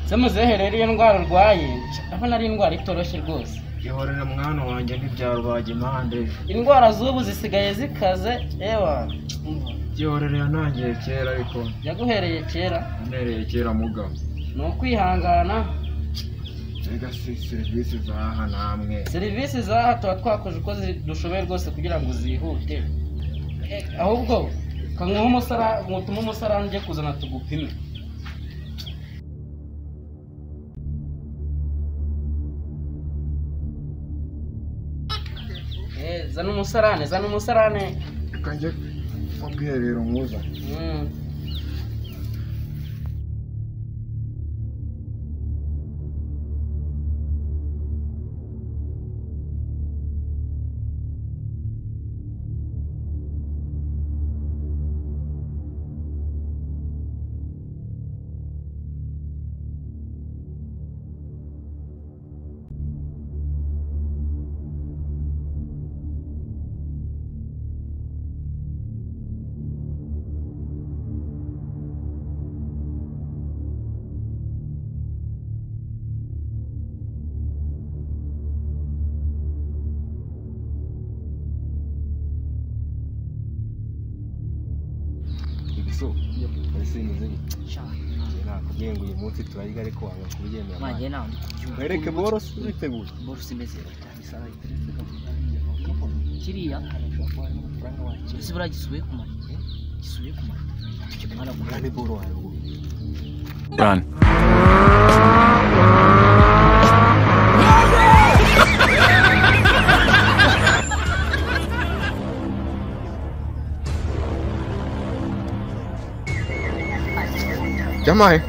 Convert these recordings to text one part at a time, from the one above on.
Se muzehe rero iyo ndwara urwaye ndabona ari indwara itoroshye rwose. Ihorera mwana wanjye ntibyarwaye impande. Indwara z'ubu zisigaye zikaze ewa. Gihorera yanangiye kera ariko. Yaguhereye kera? Yanereye kera mugabo. Ni ukwihangana. Mbega si serivisi zaha namwe. Serivisi zaha tuba twakoze uko dushoboye rwose kugira ngo zihute. Ahubwo kanguhe umusara, mutume umusarani ujye kuzana tugupime. Zana umusarane, zana umusarane. Reka njye mu bwiherero nkuzane. So, nakubwiye ngo uyu munsi turayiga ariko wanga kubyemera. Manje nawe ndikubyumva. Mwereke borosi uriteguye. Borosi imeze kiriya ese buriya gisubiye kumara. Gisubiye kumara. Mwana gura ni boro wawe. Run. Jamahe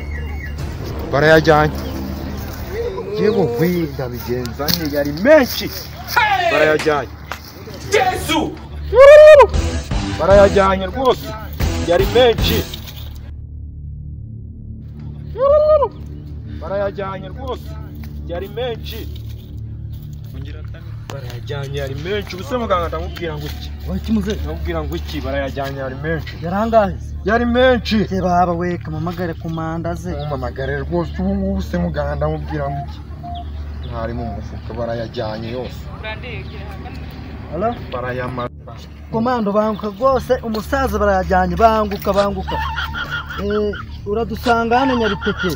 barayajyanye. Yego we ndabigenza nte yari menshi. Barayajyanye. Yesu! Barayajyanye rwose. Yari menshi. Barayajyanye rwose. Yari menshi. Barayajyanye yari menshi. Ubuse muganga ndamubwira ngo iki? Wakimuze? Ndamubwira ngo iki? Barayajyanye yari menshi. Yarangahe? Yari menshi. Se baba we kamamagare kumanda ze. Mumamagare rwose ubu ngubu se muganga ndamubwira ngo iki? Ntari mu mufuka barayajyanye yose. Hello? Barayamara. Komando banguka rwose umusaza barayajyanye banguka banguka. Uradusanga hano Nyabiteke.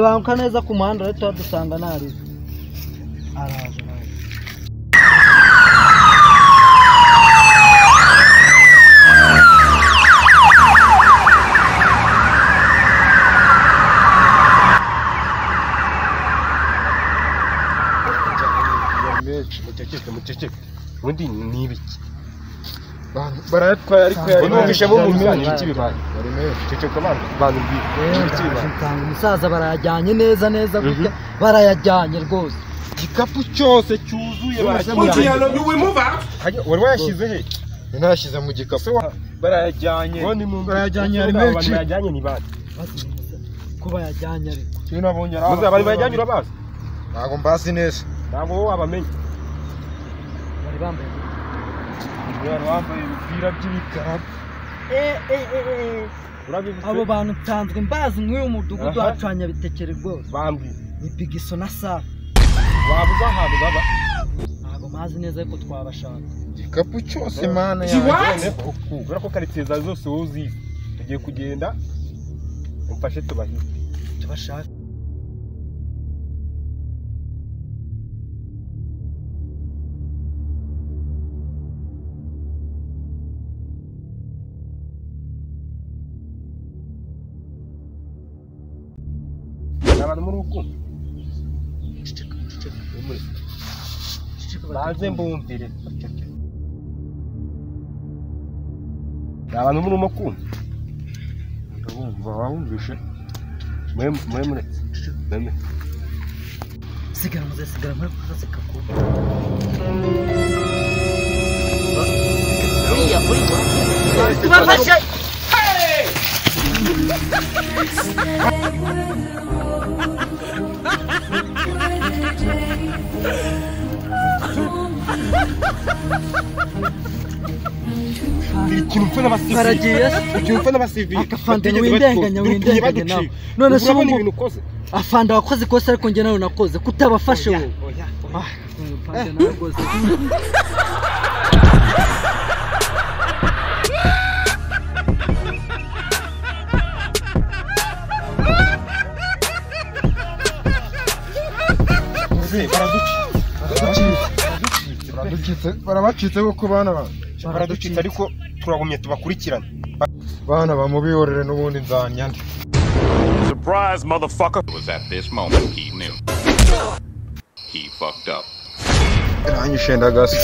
Banguka neza ku muhanda rero turadusanga nari. Araza. Muceceke muceceke. Ubundi ni ibiki? Barayatwaye ariko yari numvishe bo mu myanya iki bibaye. Yari menshi. Ceceka abantu bantu mbwira. Umusaza barayajyanye neza neza gutya barayajyanye rwose. Igikapu cyose cyuzuye barayajyanye. Wari wayashyize he? Nayashyize mu gikapu. Barayajyanye. Barayajyanye yari menshi. Barayajyanye ni bande? Ko bayajyanye ariko. Sinabonye ari. Muza bari bayajyanye urabazi? Ntabwo mbazi neza. Ntabwo wowe wabamenye. Bari bambaye. Bari bambaye ibipira by'ibikara. Abo bantu nsanzwe mbazi nk'uyu mudugudu wacu wa Nyabitekere rwose. Bambwiye. Ni Bigiso na Safi. Wabuze ahantu baba? Ntabwo mazi neza ariko twabashaka. Igikapu cyose mana yanjye. Kubera ko karitsiye zawe zose wowe uzizi. Tugiye kugenda umfashe tubahige. Tubashake. Abantu muri uku baze mbumvire. Abantu muri uku ndabumva wumvishe mwe mwe mwe sigara muze sigara muri kuzaseka ko uriya uri tubafashe. Ikintu mpfa n'abasivili. Baragiye. Ikintu mpfa n'abasivili. Akafande windenganya windenganya nawe. None se urabona ubu ibintu ukoze? Afande wakoze ikosa ariko njye nawe nakoze kutabafashe wowe. Oya. Ah, afande nawe rwose. Muzehe baraducitse. Baraducitse, barabacitse koko bana ba. Baraducitse ariko turagumye tubakurikirane. Bana bamubihorere n'ubundi nzanya nde. Surprise, motherfucker. It was at this moment he knew. He fucked up. Iranyishe ndagasa.